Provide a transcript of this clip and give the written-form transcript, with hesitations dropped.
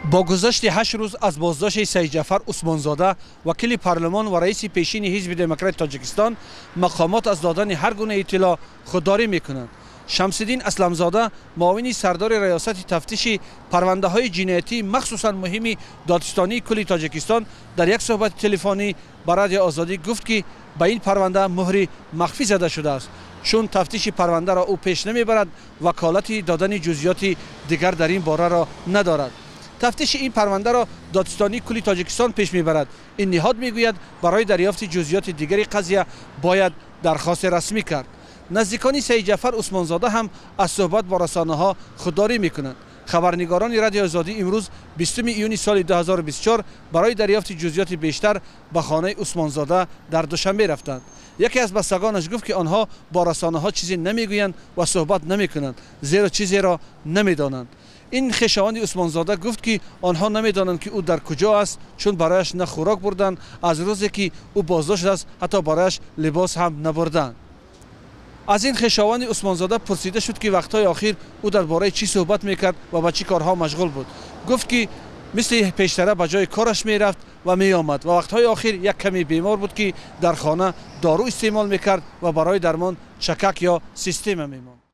Бо гузашти 8 рӯз аз боздошти Саидҷафар Усмонзода, вакили парлумон ва раиси пешини Ҳизби Демократи Тоҷикистон, мақомот аз додани ҳар гуна иттилоъ худдорӣ мекунанд. Шамсиддин Асламзода, муовини сардори раёсати тафтиши парвандаҳои ҷиноятӣ, махсусан муҳими Додситонии кулли Тоҷикистон, дар як суҳбати телефонӣ ба Радиои Озодӣ гуфт, ки ба ин парванда муҳри махфӣ зада шудааст, чун тафтиши парвандаро ӯ пеш намебарад, ваколати додани ҷузъиёти дигар дар ин бораро надорад. Тафтиши ин парвандаро Додситонии кулли Тоҷикистон пеш мебарад. Ин ниҳод мегӯяд, барои дарёфти ҷузъиёти дигари қазия бояд дархости расмӣ кард. Наздикони Саидҷафар Усмонзода ҳам аз суҳбат бо расонаҳо худдорӣ мекунанд. Хабарнигорони Радиои Озодӣ имрӯз, 20 июни соли 2024, барои дарёфти ҷузъиёти бештар ба хонаи Усмонзода дар Душанбе рафтанд. Яке аз бастагонаш гуфт, ки онҳо бо расонаҳо чизе намегӯянд ва суҳбат намекунанд, зеро чизеро намедонанд. Ин хешованди Усмонзода гуфт, ки онҳо намедонанд, ки ӯ дар куҷо аст, чун барояш на хӯрок бурданд, аз рӯзе ки ӯ боздошт шудааст, ҳатто барояш либос ҳам набурданд. Аз ин хешованди Усмонзода пурсида шуд, ки вақтҳои охир ӯ дар бораи чӣ суҳбат мекард ва ба чӣ корҳо машғул буд. Гуфт, ки мисли пештара ба ҷои кораш мерафт ва меомад ва вақтҳои охир як каме бемор буд, ки дар хона дору истеъмол мекард ва барои дармон чакак ё система мемонд.